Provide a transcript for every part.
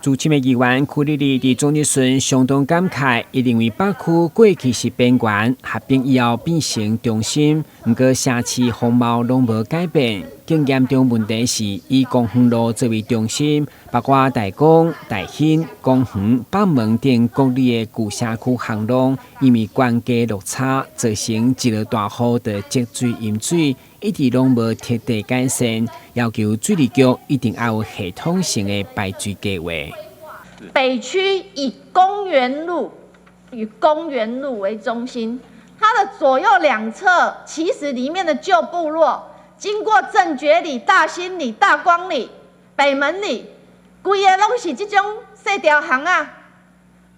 資深的議員邱莉莉佇總質詢相當感慨，伊認為北區過去是邊緣，合併以後變成中心，毋過城市風貌攏無改變。更嚴重問題是以公園路作為中心，包括大光、大興、公園、北門等各里的舊城區巷弄，因為懸低落差，造成一落大雨就積水淹水，一直攏無徹底改善，要求水利局一定愛有系統性的排水計劃。北區以公園路為中心，它的左右兩側其實裡面的舊部落，經過正覺里、大興里、大光里、北門里，規个攏是這種細條巷仔，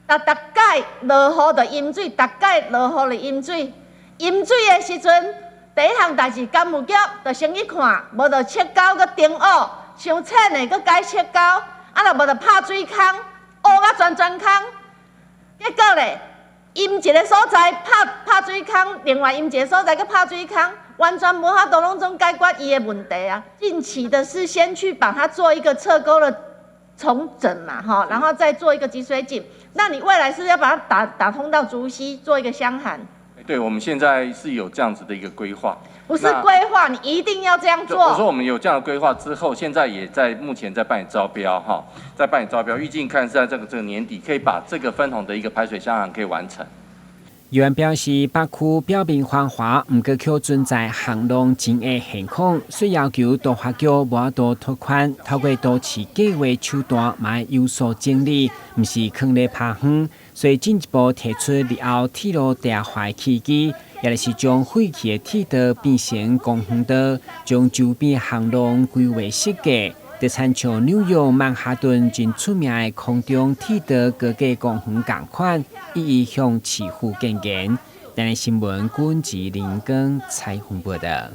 逐逐擺落雨就淹水，逐擺落雨就淹水。淹水的時陣，第一項代誌工務局就先去看，無就切溝閣釘蚵，傷淺的閣改切溝，啊若無就拍水空，烏甲全全空。結果咧，淹一个所在拍拍水空，另外淹一个所在閣拍水空，完全無法度攏總解決伊的問題啊！近期的是先去把它做一個側溝的重整嘛，哈，然後再做一個集水井。那你未來是要把它打打通到竹溪，做一個箱涵？對，我們現在是有這樣子的一個規劃。不是規劃，你一定要這樣做。我說我們有這樣的規劃之後，現在也在目前在辦理招標哈，在辦理招標，預計看是在這個年底可以把這個分洪的一個排水箱涵可以完成。議員表示，北區表面繁華，毋過卻存在巷弄擠的現況，所以要求都發局無法度拓寬，透過都市計劃手段，嘛有所整理，毋是囥咧拍風。所以進一步提出日後鐵路地下化的契機，也就是將廢棄的鐵道變成公園道，將周邊巷弄規劃設計，就親像紐約曼哈頓真出名的空中鐵道高架公園仝款，一一向市府建言。台視新聞，郭志林光採訪報道。